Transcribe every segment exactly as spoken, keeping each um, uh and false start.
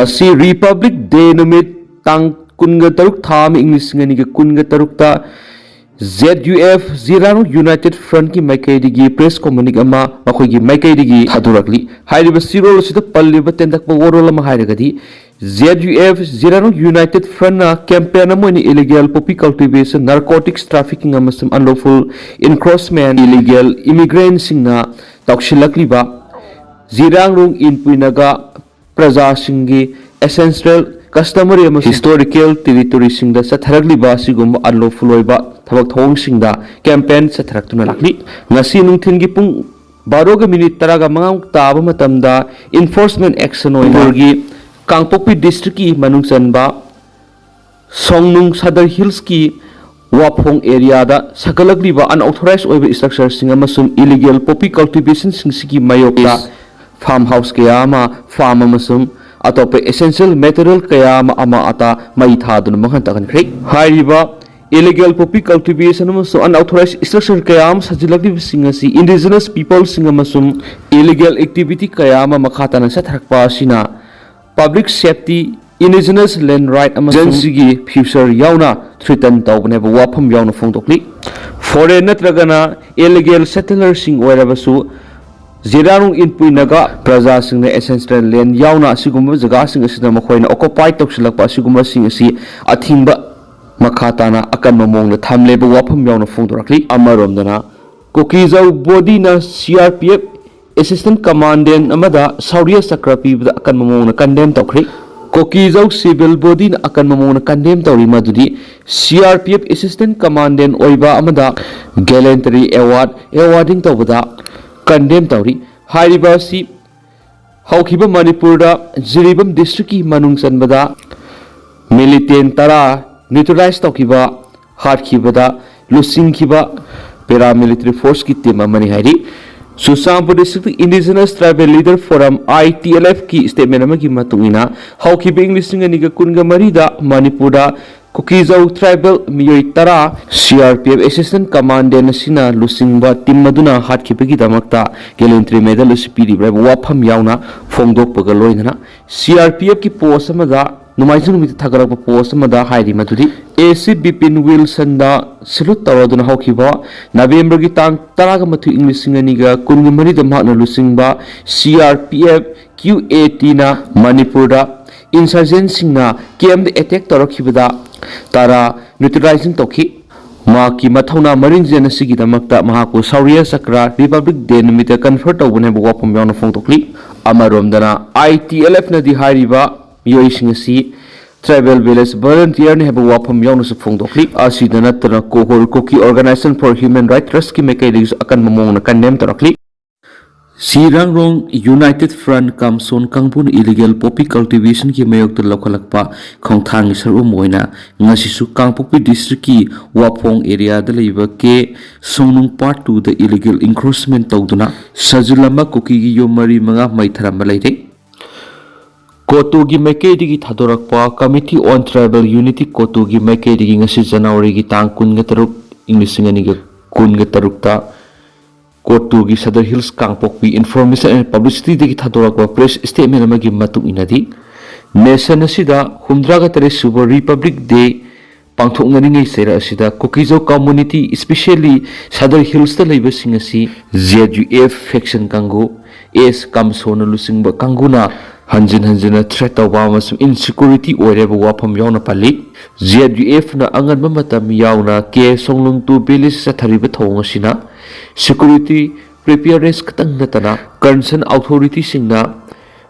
ꯑꯁꯤ Republic Day ꯅꯨꯃꯤꯠ, ꯇꯥꯡ ꯀꯨꯟꯒ ꯇꯔꯨꯛ, ꯊꯥ ꯑꯃ, ꯏꯪ ꯂꯤꯁꯤꯡ ꯑꯅꯤꯒ ꯀꯨꯟꯒ ꯇꯔꯨꯛꯇ Z U F, ꯖꯤꯔꯥꯡ ꯔꯣꯡ United Front ꯀꯤ ꯃꯥꯏꯀꯩꯗꯒꯤ press communique ꯑꯃ ꯃꯈꯣꯏꯒꯤ ꯃꯥꯏꯀꯩꯗꯒꯤ ꯊꯥꯗꯣꯔꯛꯂꯤ꯫ ꯍꯥꯏꯔꯤꯕ ꯆꯦꯔꯣꯜ ꯑꯁꯤꯗ ꯄꯜꯂꯤꯕ ꯇꯦꯟꯇꯛꯄ ꯋꯥꯔꯣꯜ ꯑꯃ ꯍꯥꯏꯔꯒꯗꯤ, Z U F, ꯖꯤꯔꯥꯡ ꯔꯣꯡ United Front ꯅ campaign ꯑꯃ ꯑꯣꯏꯅ illegal poppy cultivation, narcotics trafficking ꯑꯃꯁꯨꯡ unlawful encroachment, illegal immigrant ꯁꯤꯡꯅ ꯇꯧꯁꯤꯜꯂꯛꯂꯤꯕ ꯖꯤꯔꯥꯡ ꯔꯣꯡ ꯏꯟꯄꯨꯏ ꯅꯥꯒꯥ ꯄ꯭ꯔꯖꯥꯁꯤꯡꯒꯤ ancestral, customary ꯑꯃꯁꯨꯡ historical territory ꯁꯤꯡꯗ ꯆꯠꯊꯔꯛꯂꯤꯕ ꯑꯁꯤꯒꯨꯝꯕ unlawful ꯑꯣꯏꯕ ꯊꯕꯛ ꯊꯧꯑꯣꯡꯁꯤꯡꯗ campaign ꯆꯠꯊꯔꯛꯇꯨꯅ ꯂꯥꯛꯂꯤ꯫ ꯉꯁꯤ ꯅꯨꯡꯊꯤꯜꯒꯤ ꯄꯨꯡ ꯕꯥꯔꯣꯒ ꯃꯤꯅꯤꯠ ꯇꯔꯥꯒ ꯃꯉꯥꯃꯨꯛ ꯇꯥꯕ ꯃꯇꯝꯗ enforcement action ꯑꯣꯏꯅ ꯃꯅꯤꯄꯨꯔꯒꯤ ꯀꯥꯡꯄꯣꯛꯄꯤ district ꯀꯤ ꯃꯅꯨꯡ ꯆꯟꯕ ꯁꯣꯡꯅꯨꯡ Sadar Hills ꯀꯤ ꯋꯥꯐꯣꯡ area ꯗ ꯁꯥꯒꯠꯂꯛꯂꯤꯕ unauthorized ꯑꯣꯏꯕ structure ꯁꯤꯡ ꯑꯃꯁꯨꯡ illegal poppy cultivation ꯁꯤꯡꯁꯤꯒꯤ ꯃꯥꯌꯣꯛꯇ farm house ꯀꯌꯥ ꯑꯃ, farm ꯑꯃꯁꯨꯡ ꯑꯇꯣꯞꯄ essential material ꯀꯌꯥ ꯑꯃ ꯑꯃꯥ ꯑꯇꯥ ꯃꯩ ꯊꯥꯗꯨꯅ ꯃꯥꯡꯍꯟ ꯇꯥꯛꯍꯟꯈ꯭ꯔꯦ꯫ ꯍꯥꯏꯔꯤꯕ illegal poppy cultivation ꯑꯃꯁꯨꯡ unauthorized structure ꯀꯌꯥ ꯑꯃ ꯁꯥꯖꯤꯜꯂꯛꯂꯤꯕꯁꯤꯡ ꯑꯁꯤ indigenous people ꯁꯤꯡ ꯑꯃꯁꯨꯡ illegal activity ꯀꯌꯥ ꯑꯃ ꯃꯈꯥ ꯇꯥꯅ ꯆꯠꯊꯔꯛꯄ ꯑꯁꯤꯅ public safety, indigenous land right ꯑꯃꯁꯨꯡ ꯖꯟꯁꯤꯒꯤ future ꯌꯥꯎꯅ threaten ꯇꯧꯕꯅꯦꯕ ꯋꯥꯐꯝ ꯌꯥꯎꯅ ꯐꯣꯡꯗꯣꯛꯂꯤ꯫ Foreign ꯅꯠꯇ꯭ꯔꯒꯅ illegal settler ꯁꯤꯡ ꯑꯣꯏꯔꯕꯁꯨ, ꯖꯤꯔꯥꯡ ꯔꯣꯡ ꯏꯟꯄꯨꯏ ꯅꯥꯒꯥ ꯄ꯭ꯔꯖꯥꯁꯤꯡꯅ ancestral land ꯌꯥꯎꯅ ꯑꯁꯤꯒꯨꯝꯕ ꯖꯒꯥꯁꯤꯡ ꯑꯁꯤꯗ ꯃꯈꯣꯏꯅ occupy ꯇꯧꯁꯤꯜꯂꯛꯄ ꯑꯁꯤꯒꯨꯝꯕꯁꯤꯡ ꯑꯁꯤ ꯑꯊꯤꯡꯕ ꯃꯈꯥ ꯇꯥꯅ ꯑꯀꯟꯕ ꯃꯑꯣꯡꯗ ꯊꯝꯂꯦꯕ ꯋꯥꯐꯝ ꯌꯥꯎꯅ ꯐꯣꯡꯗꯣꯔꯛꯂꯤ꯫ ꯑꯃꯔꯣꯝꯗꯅ, ꯀꯣꯀꯤꯖꯧ body ꯅ C R P F Assistant Commandant ꯑꯃꯗ ꯁꯧꯔꯤꯌ ꯆꯀ꯭ꯔ ꯄꯤꯕꯗ ꯑꯀꯟꯕ ꯃꯑꯣꯡꯗ condemn ꯇꯧꯈ꯭ꯔꯦ꯫ ꯀꯣꯀꯤꯖꯧ civil body ꯅ ꯑꯀꯟꯕ ꯃꯑꯣꯡꯗ condemn ꯇꯧꯔꯤ, ꯃꯗꯨꯗꯤ C R P F Assistant Commandant ꯑꯣꯏꯕ ꯑꯃꯗ gallantry award awarding ꯇꯧꯕꯗ condemn ꯇꯧꯔꯤ꯫ ꯍꯥꯏꯔꯤꯕ ꯑꯁꯤ ꯍꯧꯈꯤꯕ ꯃꯅꯤꯄꯨꯔꯗ ꯖꯤꯔꯤꯕꯥꯝ district ꯀꯤ ꯃꯅꯨꯡ ꯆꯟꯕꯗ militant ꯇꯔꯥ neutralize ꯇꯧꯈꯤꯕ, ꯍꯥꯠꯈꯤꯕꯗ ꯂꯨꯆꯤꯡꯈꯤꯕ paramilitary force ꯀꯤ team ꯑꯃꯅꯤ ꯍꯥꯏꯔꯤ꯫ Churachandpur district indigenous tribal leader forum, I T L F ꯀꯤ statement ꯑꯃꯒꯤ ꯃꯇꯨꯡ ꯏꯟꯅ, ꯍꯧꯈꯤꯕ ꯏꯪ ꯂꯤꯁꯤꯡ ꯑꯅꯤꯒ ꯀꯨꯟꯒ ꯃꯔꯤꯗ ꯃꯅꯤꯄꯨꯔꯗ ꯀꯨꯀꯤꯖꯧ ꯇ꯭ꯔꯥꯏꯕꯦꯜ ꯃꯤꯑꯣꯏ ꯇꯔꯥ ꯁꯤ R P F assistant commandant ꯑꯁꯤꯅ ꯂꯨꯆꯤꯡꯕ ꯇꯤꯝ ꯑꯗꯨꯅ ꯍꯥꯠꯈꯤꯕꯒꯤ ꯗꯃꯛꯇ ꯒꯦꯂꯦꯟꯇ꯭ꯔꯤ ꯃꯦꯗꯜ ꯑꯁꯤ ꯄꯤꯔꯤꯕ꯭ꯔꯥ ꯍꯥꯏꯕ ꯋꯥꯐꯝ ꯌꯥꯎꯅ ꯐꯣꯡꯗꯣꯛꯄꯒ ꯂꯣꯏꯅꯅ ꯁꯤ ꯑꯥꯔ ꯄꯤ ꯑꯦꯐꯀꯤ ꯄꯣꯁ ꯑꯃꯗ ꯅꯣꯡꯃꯥꯏꯖꯤꯡ ꯅꯨꯃꯤꯠꯇ ꯊꯥꯒꯠꯂꯛꯄ ꯄꯣꯁ ꯑꯃꯗ ꯍꯥꯏꯔꯤ ꯃꯗꯨꯗꯤ ꯑꯦ ꯁꯤ ꯕꯤꯄꯤꯟ ꯋꯤꯜꯁꯟꯗ ꯁꯦꯂꯨꯠ ꯇꯧꯔꯗꯨꯅ ꯍꯧꯈꯤꯕ ꯅꯕꯦꯝꯕꯔꯒꯤ ꯇꯥꯡ ꯇꯔꯥꯒ ꯃꯥꯊꯣꯏ ꯏꯪ ꯂꯤꯁꯤꯡ ꯑꯅꯤꯒ ꯀꯨꯟꯒ ꯃꯔꯤꯗ ꯃꯍꯥꯛꯅ ꯂꯨꯆꯤꯡꯕ C R P F Q A ꯇꯤꯅ ꯃꯅꯤꯄꯨꯔꯗ ꯏꯟꯁꯔꯖꯦꯟꯁꯤꯡꯅ ꯀꯦꯝꯗ ꯑꯦꯇꯦꯛ ꯇꯧꯔꯛꯈꯤꯕꯗ ꯇꯔꯥ ꯅ꯭ꯌꯨꯇ꯭ꯔꯦꯂꯥꯏꯖꯤꯡ ꯇꯧꯈꯤ꯫ ꯃꯍꯥꯛꯀꯤ ꯃꯊꯧꯅꯥ ꯃꯔꯤꯡꯖꯦꯜ ꯑꯁꯤꯒꯤꯗꯃꯛꯇ ꯃꯍꯥꯛꯄꯨ ꯁꯧꯔꯤꯌ ꯆꯀ꯭ꯔ ꯔꯤꯄꯕ꯭ꯂꯤꯛ ꯗꯦ ꯅꯨꯃꯤꯠꯇ ꯀꯟꯐꯔ ꯇꯧꯕꯅꯤ ꯍꯥꯏꯕ ꯋꯥꯐꯝ ꯌꯥꯎꯅ ꯐꯣꯡꯗꯣꯛꯂꯤ꯫ ꯑꯃꯔꯣꯝꯗꯅ ꯑꯥꯏ ꯇꯤ ꯑꯦꯜ ꯑꯦꯐꯅꯗꯤ ꯍꯥꯏꯔꯤꯕ ꯃꯤꯑꯣꯏꯁꯤꯡ ꯑꯁꯤ ꯇ꯭ꯔꯥꯏꯕꯦꯜ ꯚꯤꯂꯦꯖ ꯚꯣꯂꯨꯟꯇꯤꯌꯔꯅꯤ ꯍꯥꯏꯕ ꯋꯥꯐꯝ ꯌꯥꯎꯅꯁꯨ ꯐꯣꯡꯗꯣꯛꯂꯤ꯫ ꯑꯁꯤꯗ ꯅꯠꯇꯅ ꯀꯣꯍꯣꯔ ꯀꯨꯀꯤ ꯑꯣꯔꯒꯅꯥꯏꯖꯦꯁꯟ ꯐꯣꯔ ꯍ꯭ꯌꯨꯃꯦꯟ ꯔꯥꯏꯠ ꯇ꯭ꯔꯁꯀꯤ ꯃꯥꯏꯀꯩꯗꯒꯤꯁꯨ ꯑꯀꯟꯕ ꯃꯑꯣꯡꯗ ꯀꯟꯗꯦꯝ ꯇꯧꯔꯛꯂꯤ꯫ ꯁꯤꯔꯥꯡꯔꯣꯡ ꯌꯨꯅꯥꯏꯇꯦꯗ ꯐ꯭ꯔꯟ ꯀꯝꯁꯣꯟ ꯀꯥꯡꯕꯨꯅ ꯏꯂꯤꯒꯦꯜ ꯄꯣꯄꯤ ꯀꯜꯇꯤꯚꯦꯁꯟꯒꯤ ꯃꯥꯌꯣꯛꯇ ꯂꯧꯈꯠꯂꯛꯄ ꯈꯣꯡꯊꯥꯡꯒꯤ ꯁꯔꯨꯛ ꯑꯃ ꯑꯣꯏꯅ ꯉꯁꯤꯁꯨ ꯀꯥꯡꯄꯣꯛꯄꯤ ꯗꯤꯁꯇ꯭ꯔꯤꯛꯀꯤ ꯋꯥꯐꯣꯡ ꯑꯦꯔꯤꯌꯥꯗ ꯂꯩꯕ ꯀꯦ ꯁꯣꯡꯅꯨꯡ ꯄꯥꯔꯠ ꯇꯨꯗ ꯏꯂꯤꯒꯦꯜ ꯏꯟꯀ꯭ꯔꯣꯆꯃꯦꯟ ꯇꯧꯗꯨꯅ ꯁꯖꯤꯜ ꯑꯃ ꯀꯨꯀꯤꯒꯤ ꯌꯨꯝ ꯃꯔꯤ ꯃꯉꯥ ꯃꯩ ꯊꯥꯔꯝꯕ ꯂꯩꯔꯦ꯫ ꯀꯣꯇꯨꯒꯤ ꯃꯥꯏꯀꯩꯗꯒꯤ ꯊꯥꯗꯣꯔꯛꯄ Committee on Tribal Unity ꯀꯣꯇꯨꯒꯤ ꯃꯥꯏꯀꯩꯗꯒꯤ ꯉꯁꯤ ꯖꯅꯋꯥꯔꯤꯒꯤ ꯇꯥꯡ ꯀꯨꯟꯒ ꯇꯔꯨꯛ, ꯏꯪ ꯂꯤꯁꯤꯡ ꯑꯅꯤꯒ ꯀꯨꯟꯒ ꯇꯔꯨꯛꯇ ꯀꯣꯇꯨꯒꯤ Sadar hills Kangpokpi Information and Publicityꯗꯒꯤ ꯊꯥꯗꯣꯔꯛꯄ ꯄ꯭ꯔꯦꯁ ꯁ꯭ꯇꯦꯠꯃꯦꯟ ꯑꯃꯒꯤ ꯃꯇꯨꯡ ꯏꯟꯅꯗꯤ, ꯅꯦꯁꯟ ꯑꯁꯤꯗ ꯍꯨꯝꯗ꯭ꯔꯥꯒ ꯇꯔꯦꯠ ꯁꯨꯕ ꯔꯤꯄꯕ꯭ꯂꯤꯛ ꯗꯦ ꯄꯥꯡꯊꯣꯛꯅꯔꯤꯉꯩ ꯆꯩꯔꯛ ꯑꯁꯤꯗ ꯀꯨꯀꯤꯖꯧ ꯀꯝꯃꯨꯅꯤꯇꯤ, especially ꯁꯗꯔ ꯍꯤꯜꯁꯇ ꯂꯩꯕꯁꯤꯡ ꯑꯁꯤ ꯖꯦ ꯌꯨ ꯑꯦꯐ ꯐꯦꯛꯁꯟ ꯀꯥꯡꯕꯨ, ꯑꯦꯁ ꯀꯝꯁꯣꯅ ꯂꯨꯆꯤꯡꯕ ꯀꯥꯡꯕꯨꯅ ꯍꯟꯖꯤꯟ ꯍꯟꯖꯤꯟꯅ ꯊ꯭ꯔꯦꯠ ꯇꯧꯕ ꯑꯃꯁꯨꯡ ꯏꯟꯁꯤꯀ꯭ꯌꯨꯔꯤꯇꯤ ꯑꯣꯏꯔꯦ ꯍꯥꯏꯕ ꯋꯥꯐꯝ ꯌꯥꯎꯅ ꯄꯜꯂꯤ꯫ ꯖꯦ ꯌꯨ ꯑꯦꯐꯅ ꯑꯉꯟꯕ ꯃꯇꯝ ꯌꯥꯎꯅ ꯀꯦ ꯁꯣꯡꯂꯨꯡ ꯇꯨ ꯚꯤꯂꯦꯖ ꯆꯠꯊꯔꯤꯕ ꯊꯧꯑꯣꯡ ꯑꯁꯤꯅ ꯁꯤꯀ꯭ꯌꯨꯔꯤꯇꯤ ꯄ꯭ꯔꯤꯄꯤꯌꯔꯅꯦꯁ ꯈꯛꯇꯪ ꯅꯠꯇꯅ ꯀꯟꯁꯔꯟ ꯑꯣꯊꯣꯔꯤꯇꯤꯁꯤꯡꯅ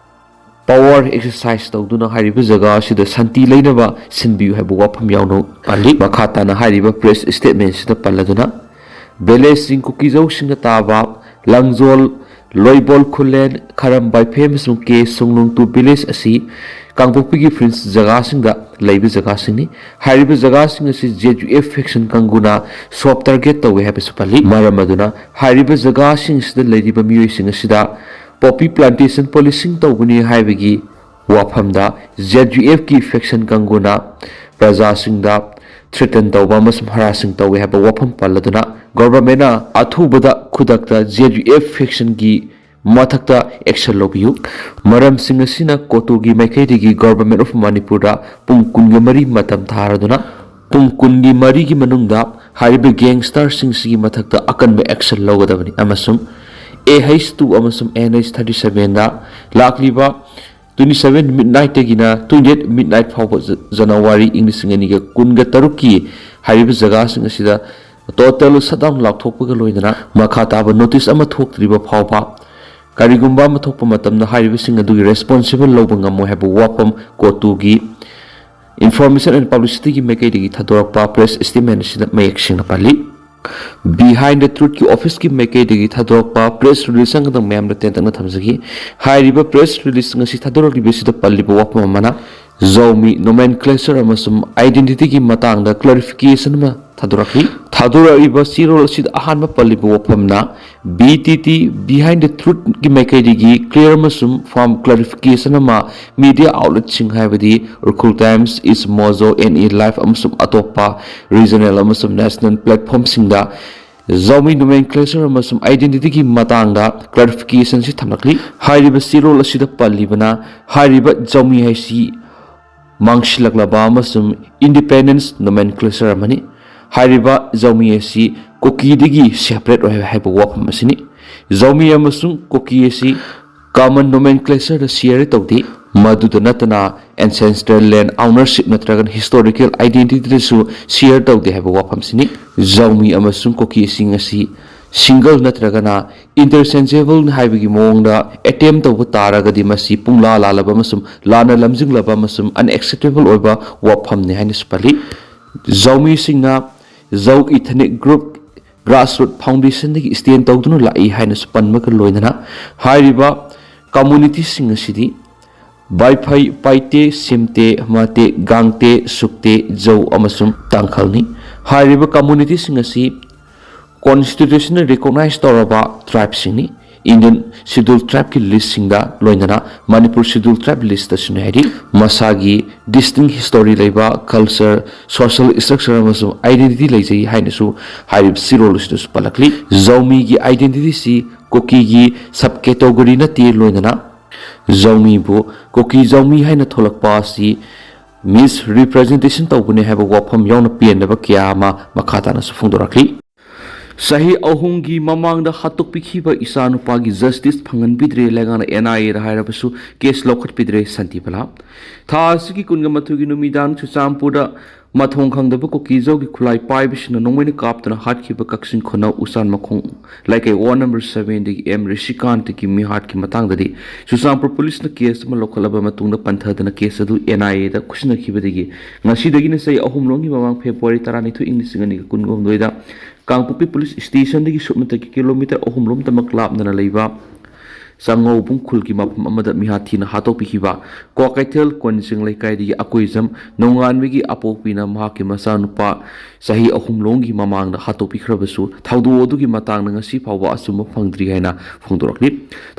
ꯄꯥꯋꯔ ꯑꯦꯛꯁꯔꯁꯥꯏꯁ ꯇꯧꯗꯨꯅ ꯍꯥꯏꯔꯤꯕ ꯖꯒꯥ ꯑꯁꯤꯗ ꯁꯥꯟꯇꯤ ꯂꯩꯅꯕ ꯁꯤꯟꯕꯤꯌꯨ ꯍꯥꯏꯕ ꯋꯥꯐꯝ ꯌꯥꯎꯅ ꯄꯜꯂꯤ꯫ ꯃꯈꯥ ꯇꯥꯅ ꯍꯥꯏꯔꯤꯕ ꯄ꯭ꯔꯦꯁ ꯁ꯭ꯇꯦꯠꯃꯦꯟꯁꯤꯗ ꯄꯜꯂꯗꯨꯅ ꯚꯤꯂꯦꯖꯁꯤꯡ ꯀꯨꯀꯤꯖꯧꯁꯤꯡꯅ ꯇꯥꯕ ꯂꯪꯖꯣꯜ, ꯂꯣꯏꯕꯣꯜ ꯈꯨꯂꯦꯟ, ꯈꯔꯝ ꯕꯥꯏꯐꯦ ꯑꯃꯁꯨꯡ ꯀꯦ ꯁꯣꯡꯂꯨꯡ ꯇꯨ ꯚꯤꯂꯦꯖ ꯑꯁꯤ ꯀꯥꯡꯄꯣꯛꯄꯤꯒꯤ ꯐ꯭ꯔꯤꯟꯁ ꯖꯒꯥꯁꯤꯡꯗ ꯂꯩꯕ ꯖꯒꯥꯁꯤꯡꯅꯤ꯫ ꯍꯥꯏꯔꯤꯕ ꯖꯒꯥꯁꯤꯡ ꯑꯁꯤ ꯖꯦ ꯌꯨ ꯑꯦꯐ ꯐꯦꯛꯁꯟ ꯀꯥꯡꯕꯨꯅ ꯁꯣꯞ ꯇꯥꯔꯒꯦꯠ ꯇꯧꯏ ꯍꯥꯏꯕꯁꯨ ꯄꯜꯂꯤ꯫ ꯃꯔꯝ ꯑꯗꯨꯅ ꯍꯥꯏꯔꯤꯕ ꯖꯒꯥꯁꯤꯡ ꯑꯁꯤꯗ ꯂꯩꯔꯤꯕ ꯃꯤꯑꯣꯏꯁꯤꯡ ꯑꯁꯤꯗ ꯄꯣꯄꯤ ꯄ꯭ꯂꯥꯟꯇꯦꯁꯟ ꯄꯣꯂꯤꯁꯤꯡ ꯇꯧꯕꯅꯤ ꯍꯥꯏꯕꯒꯤ ꯋꯥꯐꯝꯗ Z U F ꯀꯤ faction ꯀꯥꯡꯕꯨꯅ ꯄ꯭ꯔꯖꯥꯁꯤꯡꯗ threaten ꯇꯧꯕ ꯑꯃꯁꯨꯡ harassing ꯇꯧꯏ ꯍꯥꯏꯕ ꯋꯥꯐꯝ ꯄꯜꯂꯗꯨꯅ, government ꯅ ꯑꯊꯨꯕꯗ ꯈꯨꯗꯛꯇ Z U F faction ꯒꯤ ꯃꯊꯛꯇ action ꯂꯧꯕꯤꯌꯨ꯫ ꯃꯔꯝꯁꯤꯡ ꯑꯁꯤꯅ ꯀꯣꯇꯨꯒꯤ ꯃꯥꯏꯀꯩꯗꯒꯤ Government of ꯃꯅꯤꯄꯨꯔꯗ ꯄꯨꯡ ꯀꯨꯟꯒ ꯃꯔꯤ ꯃꯇꯝ ꯊꯥꯔꯗꯨꯅ, ꯄꯨꯡ ꯀꯨꯟꯒꯤ ꯃꯔꯤꯒꯤ ꯃꯅꯨꯡꯗ ꯍꯥꯏꯔꯤꯕ gangster ꯁꯤꯡꯁꯤꯒꯤ ꯃꯊꯛꯇ ꯑꯀꯟꯕ action ꯂꯧꯒꯗꯕꯅꯤ ꯑꯃꯁꯨꯡ A H two ꯑꯃꯁꯨꯡ N H thirty seven ꯗ ꯂꯥꯛꯂꯤꯕ twenty seven midnight ꯇꯒꯤꯅ twenty eight midnight ꯐꯥꯎꯕ, ꯖ-, ꯖꯅꯋꯥꯔꯤ ꯏꯪ ꯂꯤꯁꯤꯡ ꯑꯅꯤꯒ ꯀꯨꯟꯒ ꯇꯔꯨꯛꯀꯤ ꯍꯥꯏꯔꯤꯕ ꯖꯒꯥꯁꯤꯡ ꯑꯁꯤꯗ total shutdown ꯂꯥꯎꯊꯣꯛꯄꯒ ꯂꯣꯏꯅꯅ ꯃꯈꯥ ꯇꯥꯕ notice ꯑꯃ ꯊꯣꯛꯇ꯭ꯔꯤꯕ ꯐꯥꯎꯕ, ꯀꯔꯤꯒꯨꯝꯕ ꯑꯃ ꯊꯣꯛꯄ ꯃꯇꯝꯗ ꯍꯥꯏꯔꯤꯕꯁꯤꯡ ꯑꯗꯨꯒꯤ responsible ꯂꯧꯕ ꯉꯝꯃꯣꯏ ꯍꯥꯏꯕ ꯋꯥꯐꯝ ꯀꯣꯇꯨꯒꯤ Information and Publicity ꯒꯤ ꯃꯥꯏꯀꯩꯗꯒꯤ ꯊꯥꯗꯣꯔꯛꯄ press statement ꯑꯁꯤꯗ ꯃꯌꯦꯛ ꯁꯦꯡꯅ ꯄꯜꯂꯤ꯫ Behind the Truth ꯀꯤ office ꯀꯤ ꯃꯥꯏꯀꯩꯗꯒꯤ ꯊꯥꯗꯣꯔꯛꯄ press release ꯑꯃꯈꯛꯇꯪ ꯃꯌꯥꯝꯗ ꯇꯦꯟꯇꯛꯅ ꯊꯝꯖꯒꯦ꯫ ꯍꯥꯏꯔꯤꯕ press release ꯉꯁꯤ ꯊꯥꯗꯣꯔꯛꯂꯤꯕꯁꯤꯗ ꯄꯜꯂꯤꯕ ꯋꯥꯐꯝ ꯑꯃꯅ ꯖꯧꯃꯤ nomenclature ꯑꯃꯁꯨꯡ identity ꯒꯤ ꯃꯇꯥꯡꯗ clarification ꯑꯃ ꯊꯥꯗꯣꯔꯛꯂꯤ꯫ ꯊꯥꯗꯣꯔꯛꯂꯤꯕ ꯆꯦꯔꯣꯜ ꯑꯁꯤꯗ ꯑꯍꯥꯟꯕ ꯄꯜꯂꯤꯕ ꯋꯥꯐꯝꯅ B T T Behind the Truth ꯀꯤ ꯃꯥꯏꯀꯩꯗꯒꯤ clear ꯑꯃꯁꯨꯡ firm clarification ꯑꯃ media outlet ꯁꯤꯡ ꯍꯥꯏꯕꯗꯤ Ukhrul Times, East Mojo, N E Live ꯑꯃꯁꯨꯡ ꯑꯇꯣꯞꯄ regional ꯑꯃꯁꯨꯡ national platform ꯁꯤꯡꯗ ꯖꯧꯃꯤ nomenclature ꯑꯃꯁꯨꯡ identity ꯒꯤ ꯃꯇꯥꯡꯗ clarification ꯁꯤ ꯊꯝꯂꯛꯂꯤ꯫ ꯍꯥꯏꯔꯤꯕ ꯆꯦꯔꯣꯜ ꯑꯁꯤꯗ ꯄꯜꯂꯤꯕꯅ ꯍꯥꯏꯔꯤꯕ ꯖꯧꯃꯤ ꯍꯥꯏꯁꯤ ꯃꯥꯡꯁꯤꯜꯂꯛꯂꯕ ꯑꯃꯁꯨꯡ independence nomenclature ꯑꯃꯅꯤ꯫ ꯍꯥꯏꯔꯤꯕ ꯖꯧꯃꯤ ꯑꯁꯤ ꯀꯨꯀꯤꯗꯒꯤ separate ꯑꯣꯏ ꯍꯥꯏꯕ ꯋꯥꯐꯝ ꯑꯁꯤꯅꯤ꯫ ꯖꯧꯃꯤ ꯑꯃꯁꯨꯡ ꯀꯨꯀꯤ ꯑꯁꯤ common nomenclature ꯗ share ꯇꯧꯗꯦ꯫ ꯃꯗꯨꯗ ꯅꯠꯇꯅ ancestral land ownership ꯅꯠꯇ꯭ꯔꯒꯅ historical identity ꯗꯁꯨ share ꯇꯧꯗꯦ ꯍꯥꯏꯕ ꯋꯥꯐꯝꯁꯤꯅꯤ꯫ ꯖꯧꯃꯤ ꯑꯃꯁꯨꯡ ꯀꯨꯀꯤꯁꯤꯡ ꯑꯁꯤ single ꯅꯠꯇ꯭ꯔꯒꯅ interchangeable ꯍꯥꯏꯕꯒꯤ ꯃꯑꯣꯡꯗ attempt ꯇꯧꯕ ꯇꯥꯔꯒꯗꯤ ꯃꯁꯤ ꯄꯨꯡꯂꯥ ꯂꯥꯜꯂꯕ ꯑꯃꯁꯨꯡ ꯂꯥꯟꯅ ꯂꯝꯖꯤꯡꯂꯕ ꯑꯃꯁꯨꯡ unacceptable ꯑꯣꯏꯕ ꯋꯥꯐꯝꯅꯤ ꯍꯥꯏꯅꯁꯨ ꯄꯜꯂꯤ꯫ ꯖꯧꯃꯤꯁꯤꯡꯅ ꯖꯧ ethnic group grassroot foundation ꯗꯒꯤ stand ꯇꯧꯗꯨꯅ ꯂꯥꯛꯏ ꯍꯥꯏꯅꯁꯨ ꯄꯟꯕꯒ ꯂꯣꯏꯅꯅ ꯍꯥꯏꯔꯤꯕ community ꯁꯤꯡ ꯑꯁꯤꯗꯤ ꯕꯥꯏꯐꯩ, ꯄꯥꯏꯇꯦ, ꯁꯤꯝꯇꯦ, ꯃꯥꯇꯦ, ꯒꯥꯡꯇꯦ, ꯁꯨꯛꯇꯦ, ꯖꯧ ꯑꯃꯁꯨꯡ ꯇꯥꯡꯈꯜꯅꯤ꯫ ꯍꯥꯏꯔꯤꯕ community ꯁꯤꯡ ꯑꯁꯤ constitution ꯅ recognize ꯇꯧꯔꯕ tribe ꯁꯤꯡꯅꯤ꯫ Indian Scheduled Tribe ꯀꯤ list ꯁꯤꯡꯗ ꯂꯣꯏꯅꯅ ꯃꯅꯤꯄꯨꯔ Scheduled Tribe list ꯇꯁꯨꯅꯤ ꯍꯥꯏꯔꯤ꯫ ꯃꯁꯥꯒꯤ distinct history ꯂꯩꯕ, culture, social structure ꯑꯃꯁꯨꯡ identity ꯂꯩꯖꯩ ꯍꯥꯏꯅꯁꯨ ꯍꯥꯏꯔꯤꯕ ꯆꯦꯔꯣꯜ ꯑꯁꯤꯗꯁꯨ ꯄꯜꯂꯛꯂꯤ꯫ ꯖꯧꯃꯤꯒꯤ identity ꯁꯤ ꯀꯨꯀꯤꯒꯤ sub category ꯅꯠꯇꯦ, ꯂꯣꯏꯅꯅ ꯖꯧꯃꯤꯕꯨ ꯀꯨꯀꯤ ꯖꯧꯃꯤ ꯍꯥꯏꯅ ꯊꯣꯂꯛꯄ ꯑꯁꯤ misrepresentation ꯇꯧꯕꯅꯤ ꯍꯥꯏꯕ ꯋꯥꯐꯝ ꯌꯥꯎꯅ ꯄꯦꯟꯗꯕ ꯀꯌꯥ ꯑꯃ ꯃꯈꯥ ꯇꯥꯅꯁꯨ ꯐꯣꯡꯗꯣꯔꯛꯂꯤ꯫ ꯆꯍꯤ ꯑꯍꯨꯝꯒꯤ ꯃꯃꯥꯡꯗ ꯍꯥꯠꯇꯣꯛꯄꯤꯈꯤꯕ ꯏꯆꯥꯅꯨꯄꯥꯒꯤ justice ꯐꯪꯍꯟꯕꯤꯗ꯭ꯔꯦ꯫ ꯂꯩꯉꯥꯛꯅ N I A ꯗ ꯍꯥꯏꯔꯕꯁꯨ case ꯂꯧꯈꯠꯄꯤꯗ꯭ꯔꯦ꯫ ꯁꯥꯟꯇꯤꯕꯂꯥ꯫ ꯊꯥ ꯑꯁꯤꯒꯤ ꯀꯨꯟꯒ ꯃꯥꯊꯣꯏꯒꯤ ꯅꯨꯃꯤꯗꯥꯡ ꯆꯨꯔꯆꯥꯟꯄꯨꯔꯗ ꯃꯊꯣꯡ ꯈꯪꯗꯕ ꯀꯨꯀꯤꯖꯧꯒꯤ ꯈꯨꯠꯂꯥꯏ ꯄꯥꯏꯕꯁꯤꯡꯅ ꯅꯣꯡꯃꯩꯅ ꯀꯥꯞꯇꯨꯅ ꯍꯥꯠꯈꯤꯕ ꯀꯛꯆꯤꯡ ꯈꯨꯅꯧ ꯎꯆꯥꯟ ꯃꯈꯣꯡ ꯂꯩꯀꯥꯏ ward number seven ꯗꯒꯤ M ꯔꯤꯁꯤꯀꯥꯟꯇꯒꯤ ꯃꯤꯍꯥꯠꯀꯤ ꯃꯇꯥꯡꯗꯗꯤ ꯆꯨꯔꯆꯥꯟꯄꯨꯔ ꯄꯨꯂꯤꯁꯅ case ꯑꯃ ꯂꯧꯈꯠꯂꯕ ꯃꯇꯨꯡꯗ ꯄꯟꯊꯗꯅ case ꯑꯗꯨ N I A ꯗ ꯈꯨꯠꯁꯤꯟꯅꯈꯤꯕꯗꯒꯤ ꯉꯁꯤꯗꯒꯤꯅ ꯆꯍꯤ ꯑꯍꯨꯝ ꯂꯣꯝꯒꯤ ꯃꯃꯥꯡ February ꯇꯔꯥꯅꯤꯊꯣꯏ, ꯏꯪ ꯂꯤꯁꯤꯡ ꯑꯅꯤꯒ ꯀꯨꯟꯍꯨꯝꯗꯣꯏꯗ ꯀꯥꯡꯄꯣꯛꯄꯤ ꯄꯨꯂꯤꯁ ꯁ꯭ꯇꯦꯁꯟꯗꯒꯤ ꯁꯨꯞꯅꯇꯒꯤ kilometre ꯑꯍꯨꯝ ꯂꯣꯝꯇꯃꯛ ꯂꯥꯞꯅꯅ ꯂꯩꯕ ꯆꯥꯉꯧꯕꯨꯡ ꯈꯨꯜꯒꯤ ꯃꯐꯝ ꯑꯃꯗ ꯃꯤꯍꯥꯠ ꯊꯤꯅ ꯍꯥꯠꯇꯣꯛꯄꯤꯈꯤꯕ ꯀ꯭ꯋꯥꯀꯩꯊꯦꯜ ꯀꯣꯟꯖꯤꯡ ꯂꯩꯀꯥꯏꯗꯒꯤ ꯑꯀꯣꯏꯖꯝ ꯅꯣꯡꯉꯥꯟꯕꯒꯤ ꯑꯄꯣꯛꯄꯤꯅ ꯃꯍꯥꯛꯀꯤ ꯃꯆꯥꯅꯨꯄꯥ ꯆꯍꯤ ꯑꯍꯨꯝ ꯂꯣꯝꯒꯤ ꯃꯃꯥꯡꯗ ꯍꯥꯠꯇꯣꯛꯄꯤꯈ꯭ꯔꯕꯁꯨ ꯊꯧꯗꯣꯛ ꯑꯗꯨꯒꯤ ꯃꯇꯥꯡꯗ ꯉꯁꯤ ꯐꯥꯎꯕ ꯑꯆꯨꯝꯕ ꯐꯪꯗ꯭ꯔꯤ ꯍꯥꯏꯅ ꯐꯣꯡꯗꯣꯔꯛꯂꯤ꯫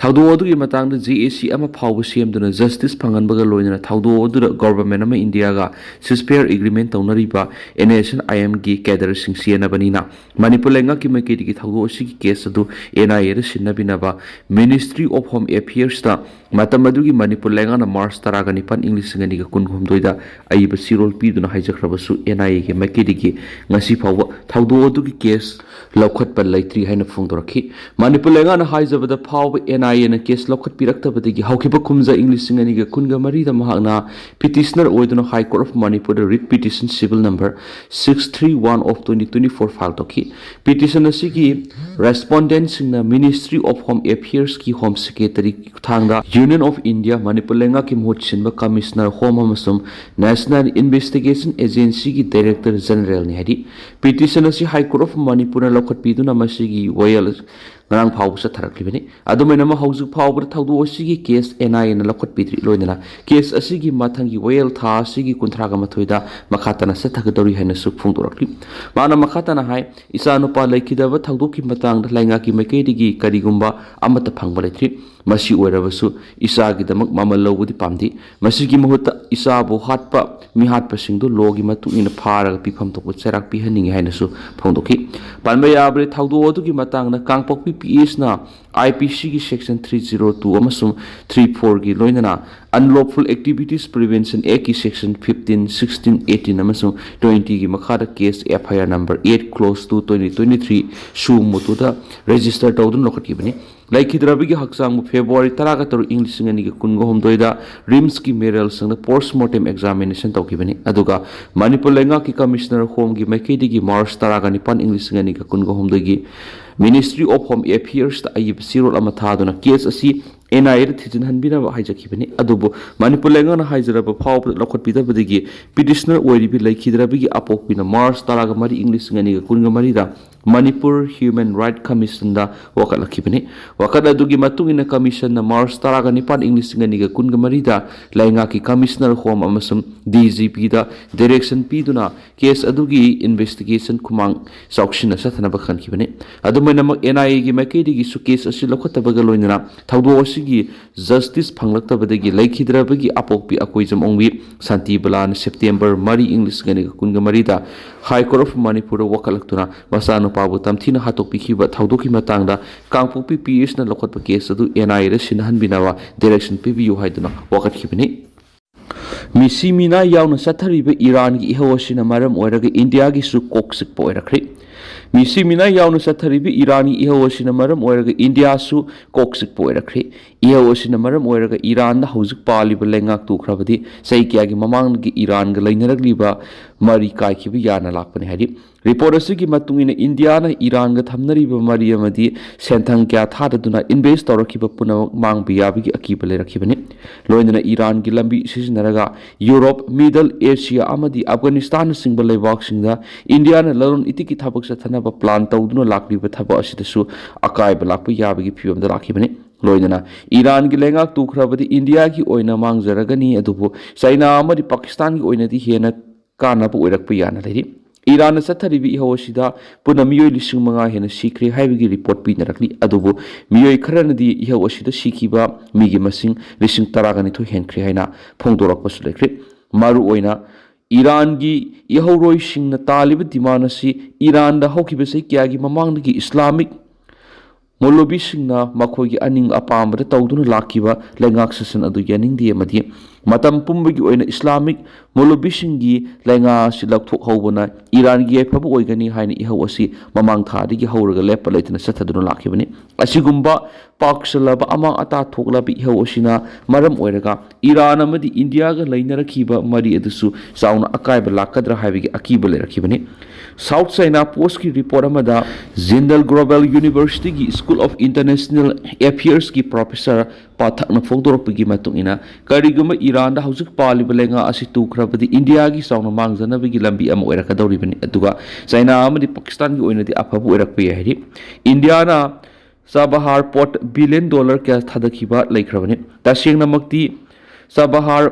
ꯊꯧꯗꯣꯛ ꯑꯗꯨꯒꯤ ꯃꯇꯥꯡꯗ J A C ꯑꯃ ꯐꯥꯎꯕ ꯁꯦꯝꯗꯨꯅ justice ꯐꯪꯍꯟꯕꯒ ꯂꯣꯏꯅꯅ ꯊꯧꯗꯣꯛ ꯑꯗꯨꯗ government ꯑꯃ ꯏꯟꯗꯤꯌꯥꯒ ceasefire agreement ꯇꯧꯅꯔꯤꯕ N S C N I M ꯒꯤ cadre ꯁꯤꯡ ꯆꯦꯟꯅꯕꯅꯤꯅ ꯃꯅꯤꯄꯨꯔ ꯂꯩꯉꯥꯛꯀꯤ ꯃꯥꯏꯀꯩꯗꯒꯤ ꯊꯧꯗꯣꯛ ꯑꯁꯤꯒꯤ case ꯑꯗꯨ N I A the ꯁꯤꯟꯅꯕꯤꯅꯕ Ministry of Home Affairs ꯇ ꯃꯇꯝ ꯑꯗꯨꯒꯤ ꯃꯅꯤꯄꯨꯔ ꯂꯩꯉꯥꯛꯅ March ꯇꯔꯥꯒ ꯅꯤꯄꯥꯟ, ꯏꯪ ꯂꯤꯁꯤꯡ ꯑꯅꯤꯒ ꯀꯨꯟꯍꯨꯝꯗꯣꯏꯗ ꯑꯏꯕ ꯆꯦꯔꯣꯜ ꯄꯤꯗꯨꯅ ꯍꯥꯏꯖꯈ꯭ꯔꯕꯁꯨ N I A ꯒꯤ ꯃꯥꯏꯀꯩꯗꯒꯤ ꯉꯁꯤ ꯐꯥꯎꯕ ꯊꯧꯗꯣꯛ ꯑꯗꯨꯒꯤ case ꯂꯧꯈꯠꯄ ꯂꯩꯇ꯭ꯔꯤ ꯍꯥꯏꯅ ꯐꯣꯡꯗꯣꯔꯛꯈꯤ꯫ ꯃꯅꯤꯄꯨꯔ ꯂꯩꯉꯥꯛꯅ ꯍꯥꯏꯖꯕꯗ ꯐꯥꯎꯕ N I A ꯅ case ꯂꯧꯈꯠꯄꯤꯔꯛꯇꯕꯗꯒꯤ ꯍꯧꯈꯤꯕ ꯀꯨꯝꯖꯥ ꯏꯪ ꯂꯤꯁꯤꯡ ꯑꯅꯤꯒ ꯀꯨꯟꯒ ꯃꯔꯤꯗ ꯃꯍꯥꯛꯅ petitioner ꯑꯣꯏꯗꯨꯅ High Court of Manipur the writ petition civil number six three one of twenty twenty-four file ꯇꯧꯈꯤ꯫ Petition ꯑꯁꯤꯒꯤ respondent ꯁꯤꯡꯅ Ministry of Home Affairs ꯀꯤ Home Secretary ꯈꯨꯠꯊꯥꯡꯗ Union of India ꯃꯅꯤꯄꯨꯔ ꯂꯩꯉꯥꯛꯀꯤ ꯃꯍꯨꯠ ꯁꯤꯟꯕ Commissioner Home ꯑꯃꯁꯨꯡ National Investigation Agency ꯒꯤ Director General ꯅꯤ ꯍꯥꯏꯔꯤ꯫ Petition ꯑꯁꯤ High Court of Manipur ꯅ ꯂꯧꯈꯠꯄꯤꯗꯨꯅ ꯃꯁꯤꯒꯤ ꯋꯥꯌꯦꯜ ꯉꯔꯥꯡ ꯐꯥꯎꯕ ꯆꯠꯊꯔꯛꯂꯤꯕꯅꯤ꯫ ꯑꯗꯨꯃꯥꯏꯅꯃꯛ ꯍꯧꯖꯤꯛ ꯐꯥꯎꯕꯗ ꯊꯧꯗꯣꯛ ꯑꯁꯤꯒꯤ ꯀꯦꯁ ꯑꯦꯟ ꯑꯥꯏ ꯑꯦꯅ ꯂꯧꯈꯠꯄꯤꯗ꯭ꯔꯤ꯫ ꯂꯣꯏꯅꯅ ꯀꯦꯁ ꯑꯁꯤꯒꯤ ꯃꯊꯪꯒꯤ ꯋꯥꯌꯦꯜ ꯊꯥ ꯑꯁꯤꯒꯤ ꯀꯨꯟꯊ꯭ꯔꯥꯒ ꯃꯥꯊꯣꯏꯗ ꯃꯈꯥ ꯇꯥꯅ ꯆꯠꯊꯒꯗꯧꯔꯤ ꯍꯥꯏꯅꯁꯨ ꯐꯣꯡꯗꯣꯔꯛꯂꯤ꯫ ꯃꯥꯅ ꯃꯈꯥ ꯇꯥꯅ ꯍꯥꯏ, ꯏꯆꯥꯅꯨꯄꯥ ꯂꯩꯈꯤꯗꯕ ꯊꯧꯗꯣꯛꯀꯤ ꯃꯇꯥꯡꯗ ꯂꯩꯉꯥꯛꯀꯤ ꯃꯥꯏꯀꯩꯗꯒꯤ ꯀꯔꯤꯒꯨꯝꯕ ꯑꯃꯠꯇ ꯐꯪꯕ ꯂꯩꯇ꯭ꯔꯤ꯫ ꯃꯁꯤ ꯑꯣꯏꯔꯕꯁꯨ ꯏꯆꯥꯒꯤꯗꯃꯛ ꯃꯃꯜ ꯂꯧꯕꯗꯤ ꯄꯥꯝꯗꯦ꯫ ꯃꯁꯤꯒꯤ ꯃꯍꯨꯠꯇ ꯏꯆꯥꯕꯨ ꯍꯥꯠꯄ ꯃꯤꯍꯥꯠꯄꯁꯤꯡꯗꯨ ꯂꯣꯒꯤ ꯃꯇꯨꯡ ꯏꯟꯅ ꯐꯥꯔꯒ ꯄꯤꯐꯝ ꯊꯣꯛꯄ ꯆꯩꯔꯥꯛ ꯄꯤꯍꯟꯅꯤꯡꯏ ꯍꯥꯏꯅꯁꯨ ꯐꯣꯡꯗꯣꯛꯈꯤ꯫ ꯄꯟꯕ ꯌꯥꯕꯗꯤ, ꯊꯧꯗꯣꯛ ꯑꯗꯨꯒꯤ ꯃꯇꯥꯡꯗ ꯀꯥꯡꯄꯣꯛꯄꯤ ꯄꯤ ꯑꯦꯁꯅ ꯑꯥꯏ ꯄꯤ ꯁꯤꯒꯤ ꯁꯦꯛꯁꯟ ꯊ꯭ꯔꯤ ꯖꯤꯔꯣ ꯇꯨ ꯑꯃꯁꯨꯡ ꯊ꯭ꯔꯤ ꯐꯣꯔꯒꯤ ꯂꯣꯏꯅꯅ Unlawful Activities Prevention Actꯀꯤ ꯁꯦꯛꯁꯟ ꯐꯤꯐꯇꯤꯟ, ꯁꯤꯛꯁꯇꯤꯟ, ꯑꯩꯠꯇꯤꯟ ꯑꯃꯁꯨꯡ ꯇ꯭ꯋꯦꯟꯇꯤꯒꯤ ꯃꯈꯥꯗ case F I R number eight close two twenty twenty three ꯁꯨ ꯃꯨꯇꯨꯗ ꯔꯦꯖꯤꯁꯇꯔ ꯇꯧꯗꯨꯅ ꯂꯧꯈꯠꯈꯤꯕꯅꯤ꯫ ꯂꯩꯈꯤꯗ꯭ꯔꯕꯒꯤ ꯍꯛꯆꯥꯡꯕꯨ ꯐꯦꯕ꯭ꯔꯨꯋꯥꯔꯤ ꯇꯔꯥꯒ ꯇꯔꯨꯛ, ꯏꯪ ꯂꯤꯁꯤꯡ ꯑꯅꯤꯒ ꯀꯨꯟꯒ ꯍꯨꯝꯗꯣꯏꯗ ꯔꯤꯝꯁꯀꯤ ꯃꯦꯔꯦꯜ ꯁꯪꯗ ꯄꯣꯁꯃꯣꯔꯇꯦꯝ ꯑꯦꯛꯖꯥꯃꯤꯅꯦꯁꯟ ꯇꯧꯈꯤꯕꯅꯤ꯫ ꯑꯗꯨꯒ ꯃꯅꯤꯄꯨꯔ ꯂꯩꯉꯥꯛꯀꯤ ꯀꯃꯤꯁꯅꯔ ꯍꯣꯝꯒꯤ ꯃꯥꯏꯀꯩꯗꯒꯤ ꯃꯥꯔꯆ ꯇꯔꯥꯒ ꯅꯤꯄꯥꯟ, ꯏꯪ ꯂꯤꯁꯤꯡ ꯑꯅꯤꯒ ꯀꯨꯟꯒ ꯍꯨꯝꯗꯣꯏꯒꯤ Ministry of Home Affairsꯇ ꯑꯏꯕ ꯆꯦꯔꯣꯜ ꯑꯃ ꯊꯥꯗꯨꯅ ꯀꯦꯁ ꯑꯁꯤ ꯑꯦꯟ ꯑꯥꯏ ꯑꯦꯗ ꯊꯤꯖꯤꯟꯍꯟꯕꯤꯅꯕ ꯍꯥꯏꯖꯈꯤꯕꯅꯤ꯫ ꯑꯗꯨꯕꯨ ꯃꯅꯤꯄꯨꯔ ꯂꯩꯉꯥꯛꯅ ꯍꯥꯏꯖꯔꯕ ꯐꯥꯎꯕꯗ ꯂꯧꯈꯠꯄꯤꯗꯕꯗꯒꯤ ꯄꯤꯇꯤꯁꯅꯔ ꯑꯣꯏꯔꯤꯕꯤ ꯂꯩꯈꯤꯗ꯭ꯔꯕꯒꯤ ꯑꯄꯣꯛꯄꯤꯅ ꯃꯥꯔꯆ ꯇꯔꯥꯒ ꯃꯔꯤ, ꯏꯪ ꯂꯤꯁꯤꯡ ꯑꯅꯤꯒ ꯀꯨꯟꯒ ꯃꯔꯤꯗ ꯃꯅꯤꯄꯨꯔ ꯍ꯭ꯌꯨꯃꯦꯟ ꯔꯥꯏꯠ ꯀꯃꯤꯁꯟꯗ ꯋꯥꯀꯠꯂꯛꯈꯤꯕꯅꯤ꯫ ꯋꯥꯀꯠ ꯑꯗꯨꯒꯤ ꯃꯇꯨꯡ ꯏꯟꯅ ꯀꯃꯤꯁꯟꯅ ꯃꯥꯔꯆ ꯇꯔꯥꯒ ꯅꯤꯄꯥꯟ, ꯏꯪ ꯂꯤꯁꯤꯡ ꯑꯅꯤꯒ ꯀꯨꯟꯒ ꯃꯔꯤꯗ ꯂꯩꯉꯥꯛꯀꯤ ꯀꯃꯤꯁꯅꯔ ꯍꯣꯝ ꯑꯃꯁꯨꯡ ꯗꯤ ꯖꯤ ꯄꯤꯗ ꯗꯥꯏꯔꯦꯛꯁꯟ ꯄꯤꯗꯨꯅ ꯀꯦꯁ ꯑꯗꯨꯒꯤ ꯏꯟꯚꯦꯁꯇꯤꯒꯦꯁꯟ ꯈꯨꯃꯥꯡ ꯆꯥꯎꯁꯤꯟꯅ ꯆꯠꯊꯅꯕ ꯈꯟꯈꯤꯕꯅꯤ꯫ ꯑꯗꯨꯃꯥꯏꯅꯃꯛ ꯑꯦꯟ ꯑꯥꯏ ꯑꯦꯒꯤ ꯃꯥꯏꯀꯩꯗꯒꯤꯁꯨ ꯀꯦꯁ ꯑꯁꯤ ꯂꯧꯈꯠꯇꯕꯒ ꯂꯣꯏꯅꯅ ꯊꯧꯗꯣꯛ ꯑꯁꯤꯒꯤ ꯖꯁꯇꯤꯁ ꯐꯪꯂꯛꯇꯕꯗꯒꯤ ꯂꯩꯈꯤꯗ꯭ꯔꯕꯒꯤ ꯑꯄꯣꯛꯄꯤ ꯑꯀꯣꯏꯖꯝ ꯑꯣꯡꯕꯤ ꯁꯥꯟꯇꯤꯕꯂꯥꯅ ꯁꯦꯞꯇꯦꯝꯕꯔ ꯃꯔꯤ, ꯏꯪ ꯂꯤꯁꯤꯡ ꯑꯅꯤꯒ ꯀꯨꯟꯒ ꯃꯔꯤꯗ High Court of Manipurꯗ ꯋꯥꯀꯠꯂꯛꯇꯨꯅ ꯃꯆꯥꯅꯨꯄꯥꯕꯨ ꯇꯝꯊꯤꯅ ꯍꯥꯠꯇꯣꯛꯄꯤꯈꯤꯕ ꯊꯧꯗꯣꯛꯀꯤ ꯃꯇꯥꯡꯗ ꯀꯥꯡꯄꯣꯛꯄꯤ ꯄꯤ ꯑꯦꯁꯅ ꯂꯧꯈꯠꯄ ꯀꯦꯁ ꯑꯗꯨ ꯑꯦꯟ ꯑꯥꯏ ꯑꯦꯗ ꯁꯤꯟꯅꯍꯟꯕꯤꯅꯕ ꯗꯥꯏꯔꯦꯛꯁꯟ ꯄꯤꯕꯤꯌꯨ ꯍꯥꯏꯗꯨꯅ ꯋꯥꯀꯠꯈꯤꯕꯅꯤ꯫ ꯃꯤꯁꯤ ꯃꯤꯅꯥꯏ ꯌꯥꯎꯅ ꯆꯠꯊꯔꯤꯕ ꯏꯔꯥꯟꯒꯤ ꯏꯍꯧ ꯑꯁꯤꯅ ꯃꯔꯝ ꯑꯣꯏꯔꯒ ꯏꯟꯗꯤꯌꯥꯒꯤꯁꯨ ꯀꯣꯛ ꯆꯤꯛꯄ ꯑꯣꯏꯔꯛꯈ꯭ꯔꯦ꯫ ꯃꯤꯁꯤ ꯃꯤꯅꯥꯏ ꯌꯥꯎꯅ ꯆꯠꯊꯔꯤꯕ ꯏꯔꯥꯟꯒꯤ ꯏꯍꯧ ꯑꯁꯤꯅ ꯃꯔꯝ ꯑꯣꯏꯔꯒ ꯏꯟꯗꯤꯌꯥꯁꯨ ꯀꯣꯛ ꯆꯤꯛꯄ ꯑꯣꯏꯔꯛꯈ꯭ꯔꯦ꯫ ꯏꯍꯧ ꯑꯁꯤꯅ ꯃꯔꯝ ꯑꯣꯏꯔꯒ ꯏꯔꯥꯟꯗ ꯍꯧꯖꯤꯛ ꯄꯥꯜꯂꯤꯕ ꯂꯩꯉꯥꯛ ꯇꯨꯈ꯭ꯔꯕꯗꯤ ꯆꯍꯤ ꯀꯌꯥꯒꯤ ꯃꯃꯥꯡꯗꯒꯤ ꯏꯔꯥꯟꯒ ꯂꯩꯅꯔꯛꯂꯤꯕ ꯃꯔꯤ ꯀꯥꯏꯈꯤꯕ ꯌꯥꯅ ꯂꯥꯛꯄꯅꯤ ꯍꯥꯏꯔꯤ꯫ ꯔꯤꯄꯣꯔꯠ ꯑꯁꯤꯒꯤ ꯃꯇꯨꯡ ꯏꯟꯅ ꯏꯟꯗꯤꯌꯥꯅ ꯏꯔꯥꯟꯒ ꯊꯝꯅꯔꯤꯕ ꯃꯔꯤ ꯑꯃꯗꯤ ꯁꯦꯟꯊꯪ ꯀꯌꯥ ꯊꯥꯗꯗꯨꯅ ꯏꯟꯚꯦꯁ꯭ꯠ ꯇꯧꯔꯛꯈꯤꯕ ꯄꯨꯝꯅꯃꯛ ꯃꯥꯡꯕ ꯌꯥꯕꯒꯤ ꯑꯀꯤꯕ ꯂꯩꯔꯛꯈꯤꯕꯅꯤ꯫ ꯂꯣꯏꯅꯅ ꯏꯔꯥꯟꯒꯤ ꯂꯝꯕꯤ ꯁꯤꯖꯤꯟꯅꯔꯒ ꯌꯨꯔꯣꯞ, ꯃꯤꯗꯜ ꯑꯦꯁꯤꯌꯥ ꯑꯃꯗꯤ ꯑꯐꯒꯥꯅꯤꯁꯇꯥꯟꯅꯆꯤꯡꯕ ꯂꯩꯕꯥꯛꯁꯤꯡꯗ ꯏꯟꯗꯤꯌꯥꯅ ꯂꯂꯣꯟ ꯏꯇꯤꯛꯀꯤ ꯊꯕꯛ ꯆꯠꯊꯅꯕ ꯄ꯭ꯂꯥꯟ ꯇꯧꯗꯨꯅ ꯂꯥꯛꯂꯤꯕ ꯊꯕꯛ ꯑꯁꯤꯗꯁꯨ ꯑꯀꯥꯏꯕ ꯂꯥꯛꯄ ꯌꯥꯕꯒꯤ ꯐꯤꯕꯝꯗ ꯂꯥꯛꯈꯤꯕꯅꯤ꯫ ꯂꯣꯏꯅꯅ ꯏꯔꯥꯟꯒꯤ ꯂꯩꯉꯥꯛ ꯇꯨꯈ꯭ꯔꯕꯗꯤ ꯏꯟꯗꯤꯌꯥꯒꯤ ꯑꯣꯏꯅ ꯃꯥꯡꯖꯔꯒꯅꯤ, ꯑꯗꯨꯕꯨ ꯆꯩꯅꯥ ꯑꯃꯗꯤ ꯄꯥꯀꯤꯁꯇꯥꯟꯒꯤ ꯑꯣꯏꯅꯗꯤ ꯍꯦꯟꯅ ꯀꯥꯟꯅꯕ ꯑꯣꯏꯔꯛꯄ ꯌꯥꯅ ꯂꯩꯔꯤ꯫ ꯏꯔꯥꯟꯅ ꯆꯠꯊꯔꯤꯕ ꯏꯍꯧ ꯑꯁꯤꯗ ꯄꯨꯟꯅ ꯃꯤꯑꯣꯏ ꯂꯤꯁꯤꯡ ꯃꯉꯥ ꯍꯦꯟꯅ ꯁꯤꯈ꯭ꯔꯦ ꯍꯥꯏꯕꯒꯤ ꯔꯤꯄꯣꯔꯠ ꯄꯤꯅꯔꯛꯂꯤ꯫ ꯑꯗꯨꯕꯨ ꯃꯤꯑꯣꯏ ꯈꯔꯅꯗꯤ ꯏꯍꯧ ꯑꯁꯤꯗ ꯁꯤꯈꯤꯕ ꯃꯤꯒꯤ ꯃꯁꯤꯡ ꯂꯤꯁꯤꯡ ꯇꯔꯥꯒ ꯅꯤꯊꯣꯏ ꯍꯦꯟꯈ꯭ꯔꯦ ꯍꯥꯏꯅ ꯐꯣꯡꯗꯣꯔꯛꯄꯁꯨ ꯂꯩꯈ꯭ꯔꯦ꯫ ꯃꯔꯨꯑꯣꯏꯅ ꯏꯔꯥꯟꯒꯤ ꯏꯍꯧꯔꯣꯏꯁꯤꯡꯅ ꯇꯥꯜꯂꯤꯕ ꯗꯤꯃꯥꯟ ꯑꯁꯤ ꯏꯔꯥꯟꯗ ꯍꯧꯈꯤꯕ ꯆꯍꯤ ꯀꯌꯥꯒꯤ ꯃꯃꯥꯡꯗꯒꯤ ꯏꯁꯂꯥꯃꯤꯛ ꯃꯧꯂꯕꯤꯁꯤꯡꯅ ꯃꯈꯣꯏꯒꯤ ꯑꯅꯤꯡ ꯑꯄꯥꯝꯕꯗ ꯇꯧꯗꯨꯅ ꯂꯥꯛꯈꯤꯕ ꯂꯩꯉꯥꯛ ꯁꯥꯁꯟ ꯑꯗꯨ ꯌꯥꯅꯤꯡꯗꯦ ꯑꯃꯗꯤ ꯃꯇꯝ ꯄꯨꯝꯕꯒꯤ ꯑꯣꯏꯅ ꯏꯁꯂꯥꯃꯤꯛ ꯃꯧꯂꯕꯤꯁꯤꯡꯒꯤ ꯂꯩꯉꯥꯛ ꯑꯁꯤ ꯂꯧꯊꯣꯛꯍꯧꯕꯅ ꯏꯔꯥꯟꯒꯤ ꯌꯥꯏꯐꯕ ꯑꯣꯏꯒꯅꯤ ꯍꯥꯏꯅ ꯏꯍꯧ ꯑꯁꯤ ꯃꯃꯥꯡ ꯊꯥꯗꯒꯤ ꯍꯧꯔꯒ ꯂꯦꯞꯄ ꯂꯩꯇꯅ ꯆꯠꯊꯗꯨꯅ ꯂꯥꯛꯈꯤꯕꯅꯤ꯫ ꯑꯁꯤꯒꯨꯝꯕ ꯄꯥꯛꯁꯜꯂꯕ ꯑꯃꯥꯡ ꯑꯇꯥ ꯊꯣꯛꯂꯕ ꯏꯍꯧ ꯑꯁꯤꯅ ꯃꯔꯝ ꯑꯣꯏꯔꯒ ꯏꯔꯥꯟ ꯑꯃꯗꯤ ꯏꯟꯗꯤꯌꯥꯒ ꯂꯩꯅꯔꯛꯈꯤꯕ ꯃꯔꯤ ꯑꯗꯨꯁꯨ ꯆꯥꯎꯅ ꯑꯀꯥꯏꯕ ꯂꯥꯛꯀꯗ꯭ꯔꯥ ꯍꯥꯏꯕꯒꯤ ꯑꯀꯤꯕ ꯂꯩꯔꯛꯈꯤꯕꯅꯤ꯫ ꯁꯥꯎꯠ ꯆꯥꯏꯅꯥ ꯄꯣꯁꯀꯤ ꯔꯤꯄꯣꯔꯠ ꯑꯃꯗ ꯖꯤꯟꯗꯜ ꯒ꯭ꯂꯣꯕꯦꯜ ꯌꯨꯅꯤꯚꯔꯁꯤꯇꯤꯒꯤ ꯁ꯭ꯀꯨꯜ ꯑꯣꯐ ꯏꯟꯇꯔꯅꯦꯁꯅꯦꯜ ꯑꯦꯐꯤꯌꯔꯁꯀꯤ ꯄ꯭ꯔꯣꯐꯦꯁꯔ ꯄꯥꯊꯛꯅ ꯐꯣꯡꯗꯣꯔꯛꯄꯒꯤ ꯃꯇꯨꯡ ꯏꯟꯅ, ꯀꯔꯤꯒꯨꯝꯕ ꯏꯔꯥꯟꯗ ꯍꯧꯖꯤꯛ ꯄꯥꯜꯂꯤꯕ ꯂꯩꯉꯥꯛ ꯑꯁꯤ ꯇꯨꯈ꯭ꯔꯕꯗꯤ ꯏꯟꯗꯤꯌꯥꯒꯤ ꯆꯥꯎꯅ ꯃꯥꯡꯖꯅꯕꯒꯤ ꯂꯝꯕꯤ ꯑꯃ ꯑꯣꯏꯔꯛꯀꯗꯧꯔꯤꯕꯅꯤ, ꯑꯗꯨꯒ ꯆꯥꯏꯅꯥ ꯑꯃꯗꯤ ꯄꯥꯀꯤꯁꯇꯥꯟꯒꯤ ꯑꯣꯏꯅꯗꯤ ꯑꯐꯕ ꯑꯣꯏꯔꯛꯄ ꯌꯥꯏ ꯍꯥꯏꯔꯤ꯫ ꯏꯟꯗꯤꯌꯥꯅ ꯆꯥꯕꯍꯥꯔ ꯄꯣꯔꯠ ꯕꯤꯂꯤꯌꯟ ꯗꯣꯂꯔ ꯀꯌꯥ ꯊꯥꯗꯈꯤꯕ ꯂꯩꯈ꯭ꯔꯕꯅꯤ꯫ ꯇꯁꯦꯡꯅꯃꯛꯇꯤ ꯆꯥꯕꯍꯥꯔ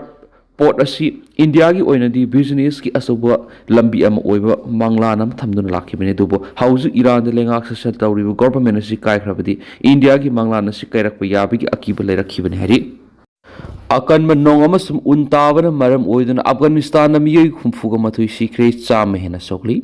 ꯄꯣꯔꯠ ꯑꯁꯤ ꯏꯟꯗꯤꯌꯥꯒꯤ ꯑꯣꯏꯅꯗꯤ ꯕꯤꯖꯤꯅꯦꯁꯀꯤ ꯑꯆꯧꯕ ꯂꯝꯕꯤ ꯑꯃ ꯑꯣꯏꯕ ꯃꯪꯂꯥꯟ ꯑꯃ ꯊꯝꯗꯨꯅ ꯂꯥꯛꯈꯤꯕꯅꯤ꯫ ꯑꯗꯨꯕꯨ ꯍꯧꯖꯤꯛ ꯏꯔꯥꯟꯗ ꯂꯩꯉꯥꯛ ꯁꯥꯁꯟ ꯇꯧꯔꯤꯕ ꯒꯣꯚꯔꯟꯃꯦꯟꯠ ꯑꯁꯤ ꯀꯥꯏꯈ꯭ꯔꯕꯗꯤ ꯏꯟꯗꯤꯌꯥꯒꯤ ꯃꯪꯂꯥꯟ ꯑꯁꯤ ꯀꯥꯏꯔꯛꯄ ꯌꯥꯕꯒꯤ ꯑꯀꯤꯕ ꯂꯩꯔꯛꯈꯤꯕꯅꯤ ꯍꯥꯏꯔꯤ꯫ ꯑꯀꯟꯕ ꯅꯣꯡ ꯑꯃꯁꯨꯡ ꯎꯟ ꯇꯥꯕꯅ ꯃꯔꯝ ꯑꯣꯏꯗꯨꯅ ꯑꯐꯒꯥꯅꯤꯁꯇꯥꯟꯗ ꯃꯤꯑꯣꯏ ꯍꯨꯝꯐꯨꯒ ꯃꯥꯊꯣꯏ ꯁꯤꯈ꯭ꯔꯦ, ꯆꯥꯝꯃ ꯍꯦꯟꯅ ꯁꯣꯛꯂꯤ꯫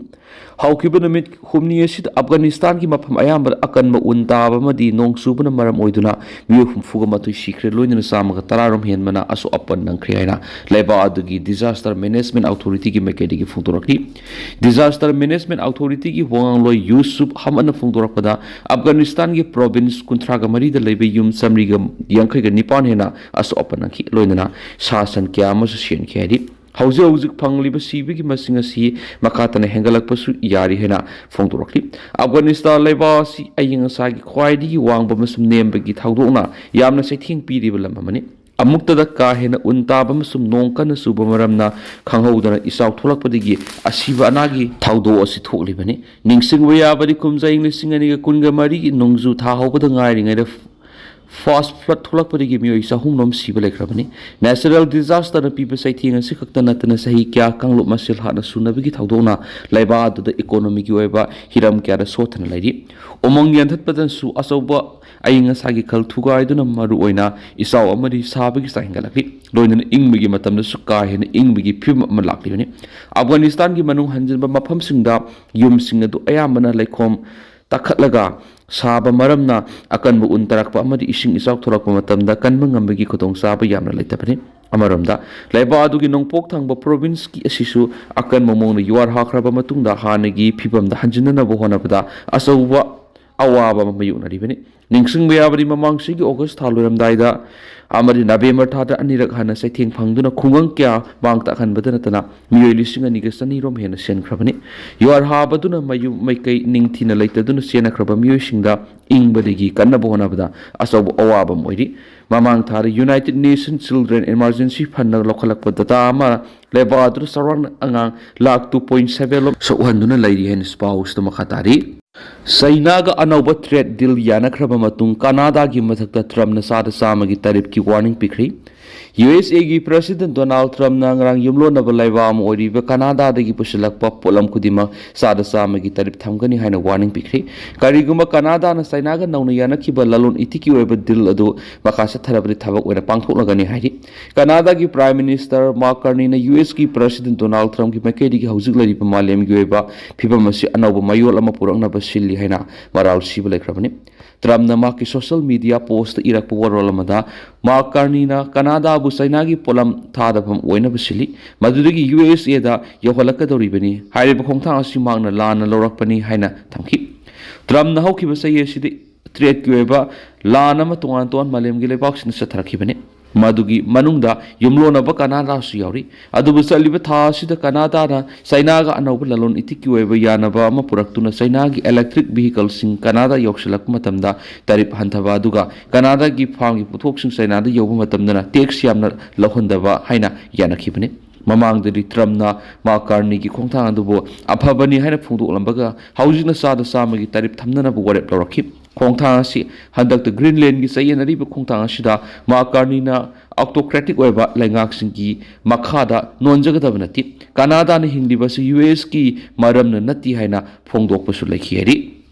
ꯍꯧꯈꯤꯕ ꯅꯨꯃꯤꯠ ꯍꯨꯝꯅꯤ ꯑꯁꯤꯗ ꯑꯐꯒꯥꯅꯤꯁꯇꯥꯟꯒꯤ ꯃꯐꯝ ꯑꯌꯥꯝꯕꯗ ꯑꯀꯟꯕ ꯎꯟ ꯇꯥꯕ ꯑꯃꯗꯤ ꯅꯣꯡ ꯆꯨꯕꯅ ꯃꯔꯝ ꯑꯣꯏꯗꯨꯅ ꯃꯤꯑꯣꯏ ꯍꯨꯝꯐꯨꯒ ꯃꯥꯊꯣꯏ ꯁꯤꯈ꯭ꯔꯦ, ꯂꯣꯏꯅꯅ ꯆꯥꯝꯃꯒ ꯇꯔꯥꯔꯣꯝ ꯍꯦꯟꯕꯅ ꯑꯁꯣꯛ ꯑꯄꯟ ꯅꯪꯈ꯭ꯔꯦ ꯍꯥꯏꯅ ꯂꯩꯕꯥꯛ ꯑꯗꯨꯒꯤ Disaster Management Authorityꯒꯤ ꯃꯥꯏꯀꯩꯗꯒꯤ ꯐꯣꯡꯗꯣꯔꯛꯂꯤ꯫ Disaster Management Authorityꯒꯤ ꯋꯥꯉꯥꯡꯂꯣꯏ ꯌꯨꯁꯨꯐ ꯍꯃꯟꯅ ꯐꯣꯡꯗꯣꯔꯛꯄꯗ, ꯑꯐꯒꯥꯅꯤꯁꯇꯥꯟꯒꯤ province ꯀꯨꯟꯊ꯭ꯔꯥꯒ ꯃꯔꯤꯗ ꯂꯩꯕ ꯌꯨꯝ ꯆꯥꯃꯔꯤꯒ ꯌꯥꯡꯈꯩꯒ ꯅꯤꯄꯥꯟ ꯍꯦꯟꯅ ꯑꯁꯣꯛ ꯑꯄꯟ ꯅꯪꯈꯤ, ꯂꯣꯏꯅꯅ ꯁꯥ ꯁꯟ ꯀꯌꯥ ꯑꯃꯁꯨ ꯁꯤꯍꯟꯈꯤ ꯍꯥꯏꯔꯤ꯫ ꯍꯧꯖꯤꯛ ꯍꯧꯖꯤꯛ ꯐꯪꯂꯤꯕ ꯁꯤꯕꯒꯤ ꯃꯁꯤꯡ ꯑꯁꯤ ꯃꯈꯥ ꯇꯥꯅ ꯍꯦꯟꯒꯠꯂꯛꯄꯁꯨ ꯌꯥꯔꯤ ꯍꯥꯏꯅ ꯐꯣꯡꯗꯣꯔꯛꯂꯤ꯫ ꯑꯐꯒꯥꯅꯤꯁꯇꯥꯟ ꯂꯩꯕꯥꯛ ꯑꯁꯤ ꯑꯌꯤꯡ ꯑꯁꯥꯒꯤ ꯈ꯭ꯋꯥꯏꯗꯒꯤ ꯋꯥꯡꯕ ꯑꯃꯁꯨꯡ ꯅꯦꯝꯕꯒꯤ ꯊꯧꯗꯣꯛꯅ ꯌꯥꯝꯅ ꯆꯩꯊꯦꯡ ꯄꯤꯔꯤꯕ ꯂꯝ ꯑꯃꯅꯤ꯫ ꯑꯃꯨꯛꯇꯗ ꯀꯥ ꯍꯦꯟꯅ ꯎꯟ ꯇꯥꯕ ꯑꯃꯁꯨꯡ ꯅꯣꯡ ꯀꯟꯅ ꯆꯨꯕ ꯃꯔꯝꯅ ꯈꯪꯍꯧꯗꯅ ꯏꯆꯥꯎ ꯊꯣꯛꯂꯛꯄꯗꯒꯤ ꯑꯁꯤꯕ ꯑꯅꯥꯒꯤ ꯊꯧꯗꯣꯛ ꯑꯁꯤ ꯊꯣꯛꯂꯤꯕꯅꯤ꯫ ꯅꯤꯡꯁꯤꯡꯕ ꯌꯥꯕꯗꯤ, ꯀꯨꯝꯖꯥ ꯏꯪ ꯂꯤꯁꯤꯡ ꯑꯅꯤꯒ ꯀꯨꯟꯒ ꯃꯔꯤꯒꯤ ꯅꯣꯡꯖꯨ ꯊꯥ ꯍꯧꯕꯗ ꯉꯥꯏꯔꯤꯉꯩꯗ flash flood ꯊꯣꯛꯂꯛꯄꯗꯒꯤ ꯃꯤꯑꯣꯏ ꯆꯍꯨꯝ ꯔꯣꯝ ꯁꯤꯕ ꯂꯩꯈ꯭ꯔꯕꯅꯤ꯫ Natural disasterꯅ ꯄꯤꯕ ꯆꯩꯊꯦꯡ ꯑꯁꯤ ꯈꯛꯇ ꯅꯠꯇꯅ, ꯆꯍꯤ ꯀꯌꯥ ꯀꯥꯡꯂꯨꯞ ꯃꯁꯦꯜ ꯍꯥꯠꯅ ꯁꯨꯅꯕꯒꯤ ꯊꯧꯗꯣꯛꯅ ꯂꯩꯕꯥꯛ ꯑꯗꯨꯗ economyꯒꯤ ꯑꯣꯏꯕ ꯍꯤꯔꯝ ꯀꯌꯥꯗ ꯁꯣꯠꯊꯅ ꯂꯩꯔꯤ꯫ ꯎꯃꯪ ꯌꯥꯟꯊꯠꯄꯗꯁꯨ ꯑꯆꯧꯕ ꯑꯏꯪ ꯑꯁꯥꯒꯤ ꯈꯜ ꯊꯨꯒꯥꯏꯗꯨꯅ ꯃꯔꯨꯑꯣꯏꯅ ꯏꯆꯥꯎ ꯑꯃꯗꯤ ꯁꯥꯕꯒꯤ ꯆꯥꯡ ꯍꯦꯟꯒꯠꯂꯛꯂꯤ꯫ ꯂꯣꯏꯅꯅ ꯏꯪꯕꯒꯤ ꯃꯇꯝꯗꯁꯨ ꯀꯥ ꯍꯦꯟꯅ ꯏꯪꯕꯒꯤ ꯐꯤꯕꯝ ꯑꯃ ꯂꯥꯛꯂꯤꯕꯅꯤ꯫ ꯑꯐꯒꯥꯅꯤꯁꯇꯥꯟꯒꯤ ꯃꯅꯨꯡ ꯍꯟꯖꯤꯟꯕ ꯃꯐꯝꯁꯤꯡꯗ ꯌꯨꯝꯁꯤꯡ ꯑꯗꯨ ꯑꯌꯥꯝꯕꯅ ꯂꯩꯈꯣꯝ ꯇꯥꯈꯠꯂꯒ ꯁꯥꯕ ꯃꯔꯝꯅ ꯑꯀꯟꯕ ꯎꯟ ꯇꯥꯔꯛꯄ ꯑꯃꯗꯤ ꯏꯁꯤꯡ ꯏꯆꯥꯎ ꯊꯣꯛꯂꯛꯄ ꯃꯇꯝꯗ ꯀꯟꯕ ꯉꯝꯕꯒꯤ ꯈꯨꯗꯣꯡꯆꯥꯕ ꯌꯥꯝꯅ ꯂꯩꯇꯕꯅꯤ꯫ ꯑꯃꯔꯣꯝꯗ, ꯂꯩꯕꯥꯛ ꯑꯗꯨꯒꯤ ꯅꯣꯡꯄꯣꯛ ꯊꯪꯕ provinceꯀꯤ ꯑꯁꯤꯁꯨ ꯑꯀꯟꯕ ꯃꯑꯣꯡꯗ ꯌꯨꯍꯥꯔ ꯍꯥꯈ꯭ꯔꯕ ꯃꯇꯨꯡꯗ ꯍꯥꯟꯅꯒꯤ ꯐꯤꯕꯝꯗ ꯍꯟꯖꯤꯟꯅꯅꯕ ꯍꯣꯠꯅꯕꯗ ꯑꯆꯧꯕ ꯑꯋꯥꯕ ꯑꯃ ꯃꯥꯌꯣꯛꯅꯔꯤꯕꯅꯤ꯫ ꯅꯤꯡꯁꯤꯡꯕ ꯌꯥꯕꯗꯤ, ꯃꯃꯥꯡ ꯆꯍꯤꯒꯤ August ꯊꯥ ꯂꯣꯏꯔꯝꯗꯥꯏꯗ ꯑꯃꯗꯤ November ꯊꯥꯗ ꯑꯅꯤꯔꯛ ꯍꯟꯅ ꯆꯩꯊꯦꯡ ꯐꯪꯗꯨꯅ ꯈꯨꯡꯒꯪ ꯀꯌꯥ ꯃꯥꯡ ꯇꯥꯛꯍꯟꯕꯗ ꯅꯠꯇꯅ ꯃꯤꯑꯣꯏ ꯂꯤꯁꯤꯡ ꯑꯅꯤꯒ ꯆꯅꯤ ꯔꯣꯝ ꯍꯦꯟꯅ ꯁꯤꯈ꯭ꯔꯕꯅꯤ꯫ ꯌꯨꯍꯥꯔ ꯍꯥꯕꯗꯨꯅ ꯃꯌꯨꯝ ꯃꯩꯀꯩ ꯅꯤꯡꯊꯤꯅ ꯂꯩꯇꯗꯨꯅ ꯆꯦꯟꯅꯈ꯭ꯔꯕ ꯃꯤꯑꯣꯏꯁꯤꯡꯗ ꯏꯪꯕꯗꯒꯤ ꯀꯟꯅꯕ ꯍꯣꯠꯅꯕꯗ ꯑꯆꯧꯕ ꯑꯋꯥꯕ ꯑꯃ ꯑꯣꯏꯔꯤ꯫ ꯃꯃꯥꯡ ꯊꯥꯗ United Nations Children Emergency Fundꯅ ꯂꯧꯈꯠꯂꯛꯄ data ꯑꯃ ꯂꯩꯕꯥꯛ ꯑꯗꯨꯗ ꯆꯥꯎꯔꯥꯛꯅ ꯑꯉꯥꯡ ꯂꯥꯈ two point seven ꯂꯣꯝ ꯁꯣꯛꯍꯟꯗꯨꯅ ꯂꯩꯔꯤ ꯍꯥꯏꯅ ꯄꯥꯎ ꯑꯁꯤꯗ ꯃꯈꯥ ꯇꯥꯔꯤ꯫ ꯆꯩꯅꯥꯒ ꯑꯅꯧꯕ trade deal ꯌꯥꯅꯈ꯭ꯔꯕ ꯃꯇꯨꯡ ꯀꯅꯥꯗꯥꯒꯤ ꯃꯊꯛꯇ ꯇ꯭ꯔꯝꯞꯅ ꯆꯥꯗ ꯆꯥꯝꯃꯒꯤ tariffꯀꯤ warning ꯄꯤꯈ꯭ꯔꯦ꯫ ꯌꯨ ꯑꯦꯁ ꯑꯦꯒꯤ ꯄ꯭ꯔꯦꯁꯤꯗꯦꯟ ꯗꯣꯅꯥꯜꯗ ꯇ꯭ꯔꯝꯞꯅ ꯉꯔꯥꯡ ꯌꯨꯝꯂꯣꯟꯅꯕ ꯂꯩꯕꯥꯛ ꯑꯃ ꯑꯣꯏꯔꯤꯕ ꯀꯅꯥꯗꯥꯗꯒꯤ ꯄꯨꯁꯤꯜꯂꯛꯄ ꯄꯣꯠꯂꯝ ꯈꯨꯗꯤꯡꯃꯛ ꯆꯥꯗ ꯆꯥꯝꯃꯒꯤ ꯇꯥꯔꯤꯐ ꯊꯝꯒꯅꯤ ꯍꯥꯏꯅ ꯋꯥꯔꯅꯤꯡ ꯄꯤꯈ꯭ꯔꯦ꯫ ꯀꯔꯤꯒꯨꯝꯕ ꯀꯅꯥꯗꯥꯅ ꯆꯥꯏꯅꯥꯒ ꯅꯧꯅ ꯌꯥꯅꯈꯤꯕ ꯂꯂꯣꯟ ꯏꯇꯤꯛꯀꯤ ꯑꯣꯏꯕ ꯗꯤꯜ ꯑꯗꯨ ꯃꯈꯥ ꯆꯠꯊꯔꯕꯗꯤ ꯊꯕꯛ ꯑꯣꯏꯅ ꯄꯥꯡꯊꯣꯛꯂꯒꯅꯤ ꯍꯥꯏꯔꯤ꯫ ꯀꯅꯥꯗꯥꯒꯤ ꯄ꯭ꯔꯥꯏꯝ ꯃꯤꯅꯤꯁꯇꯔ ꯃꯥꯔꯛ ꯀꯥꯔꯅꯤꯅ ꯌꯨ ꯑꯦꯁꯀꯤ ꯄ꯭ꯔꯦꯁꯤꯗꯦꯟ ꯗꯣꯅꯥꯜꯗ ꯇ꯭ꯔꯝꯞꯀꯤ ꯃꯥꯏꯀꯩꯗꯒꯤ ꯍꯧꯖꯤꯛ ꯂꯩꯔꯤꯕ ꯃꯥꯂꯦꯝꯒꯤ ꯑꯣꯏꯕ ꯐꯤꯕꯝ ꯑꯁꯤ ꯑꯅꯧꯕ ꯃꯌꯣꯜ ꯑꯃ ꯄꯨꯔꯛꯅꯕ ꯁꯤꯜꯂꯤ ꯍꯥꯏꯅ ꯃꯔꯥꯜ ꯁꯤꯕ ꯂꯩꯈ꯭ꯔꯕꯅꯤ꯫ ꯇ꯭ꯔꯝꯞꯅ ꯃꯍꯥꯛꯀꯤ ꯁꯣꯁꯤꯌꯦꯜ ꯃꯤꯗꯤꯌꯥ ꯄꯣꯁꯇ ꯏꯔꯛꯄ ꯋꯥꯔꯣꯜ ꯑꯃꯗ, ꯃꯥꯔꯛ ꯀꯥꯔꯅꯤꯅ ꯀꯅꯥꯗꯥꯕꯨ ꯆꯥꯏꯅꯥꯒꯤ ꯄꯣꯠꯂꯝ ꯊꯥꯗꯐꯝ ꯑꯣꯏꯅꯕ ꯁꯤꯜꯂꯤ, ꯃꯗꯨꯗꯒꯤ ꯌꯨ ꯑꯦꯁ ꯑꯦꯗ ꯌꯧꯍꯜꯂꯛꯀꯗꯧꯔꯤꯕꯅꯤ꯫ ꯍꯥꯏꯔꯤꯕ ꯈꯣꯡꯊꯥꯡ ꯑꯁꯤ ꯃꯍꯥꯛꯅ ꯂꯥꯟꯅ ꯂꯧꯔꯛꯄꯅꯤ ꯍꯥꯏꯅ ꯊꯝꯈꯤ꯫ ꯇ꯭ꯔꯝꯞꯅ ꯍꯧꯈꯤꯕ ꯆꯍꯤ ꯑꯁꯤꯗ ꯇ꯭ꯔꯦꯗꯀꯤ ꯑꯣꯏꯕ ꯂꯥꯟ ꯑꯃ ꯇꯣꯉꯥꯟ ꯇꯣꯉꯥꯟ ꯃꯥꯂꯦꯝꯒꯤ ꯂꯩꯕꯥꯛꯁꯤꯡꯗ ꯆꯠꯊꯔꯛꯈꯤꯕꯅꯤ꯫ ꯃꯗꯨꯒꯤ ꯃꯅꯨꯡꯗ ꯌꯨꯝꯂꯣꯟꯅꯕ ꯀꯅꯥꯗꯥꯁꯨ ꯌꯥꯎꯔꯤ꯫ ꯑꯗꯨꯕꯨ ꯆꯠꯂꯤꯕ ꯊꯥ ꯑꯁꯤꯗ ꯀꯅꯥꯗꯥꯅ ꯆꯥꯏꯅꯥꯒ ꯑꯅꯧꯕ ꯂꯂꯣꯟ ꯏꯇꯤꯛꯀꯤ ꯑꯣꯏꯕ ꯌꯥꯅꯕ ꯑꯃ ꯄꯨꯔꯛꯇꯨꯅ ꯆꯥꯏꯅꯥꯒꯤ ꯏꯂꯦꯛꯇ꯭ꯔꯤꯛ ꯚꯤꯍꯤꯀꯜꯁꯤꯡ ꯀꯅꯥꯗꯥ ꯌꯧꯁꯤꯜꯂꯛꯄ ꯃꯇꯝꯗ ꯇꯥꯔꯤꯐ ꯍꯟꯊꯕ, ꯑꯗꯨꯒ ꯀꯅꯥꯗꯥꯒꯤ ꯐꯥꯝꯒꯤ ꯄꯣꯠꯊꯣꯛꯁꯤꯡ ꯆꯥꯏꯅꯥꯗ ꯌꯧꯕ ꯃꯇꯝꯗꯅ ꯇꯦꯛꯁ ꯌꯥꯝꯅ ꯂꯧꯍꯟꯗꯕ ꯍꯥꯏꯅ ꯌꯥꯅꯈꯤꯕꯅꯤ꯫ ꯃꯃꯥꯡꯗꯗꯤ ꯇ꯭ꯔꯝꯞꯅ ꯃꯥꯔꯛ ꯀꯥꯔꯅꯤꯒꯤ ꯈꯣꯡꯊꯥꯡ ꯑꯗꯨꯕꯨ ꯑꯐꯕꯅꯤ ꯍꯥꯏꯅ ꯐꯣꯡꯗꯣꯛꯂꯝꯕꯒ, ꯍꯧꯖꯤꯛꯅ ꯆꯥꯗ ꯆꯥꯝꯃꯒꯤ ꯇꯥꯔꯤꯐ ꯊꯝꯅꯅꯕ ꯋꯥꯔꯦꯞ ꯂꯧꯔꯛꯈꯤ꯫ ꯈꯣꯡꯊꯥꯡ ꯑꯁꯤ ꯍꯟꯗꯛꯇ ꯒ꯭ꯔꯤꯟꯂꯦꯟꯒꯤ ꯆꯌꯦꯠꯅꯔꯤꯕ ꯈꯣꯡꯊꯥꯡ ꯑꯁꯤꯗ ꯃꯥꯔꯛ ꯀꯥꯔꯅꯤꯅ ꯑꯣꯇꯣꯀ꯭ꯔꯦꯇꯤꯛ ꯑꯣꯏꯕ ꯂꯩꯉꯥꯛꯁꯤꯡꯒꯤ ꯃꯈꯥꯗ ꯅꯣꯟꯖꯒꯗꯕ ꯅꯠꯇꯦ꯫ ꯀꯅꯥꯗꯥꯅ ꯍꯤꯡꯂꯤꯕ ꯑꯁꯤ ꯌꯨ ꯑꯦꯁꯀꯤ ꯃꯔꯝꯅ ꯅꯠꯇꯦ ꯍꯥꯏꯅ ꯐꯣꯡꯗꯣꯛꯄꯁꯨ ꯂꯩꯈꯤ ꯍꯥꯏꯔꯤ꯫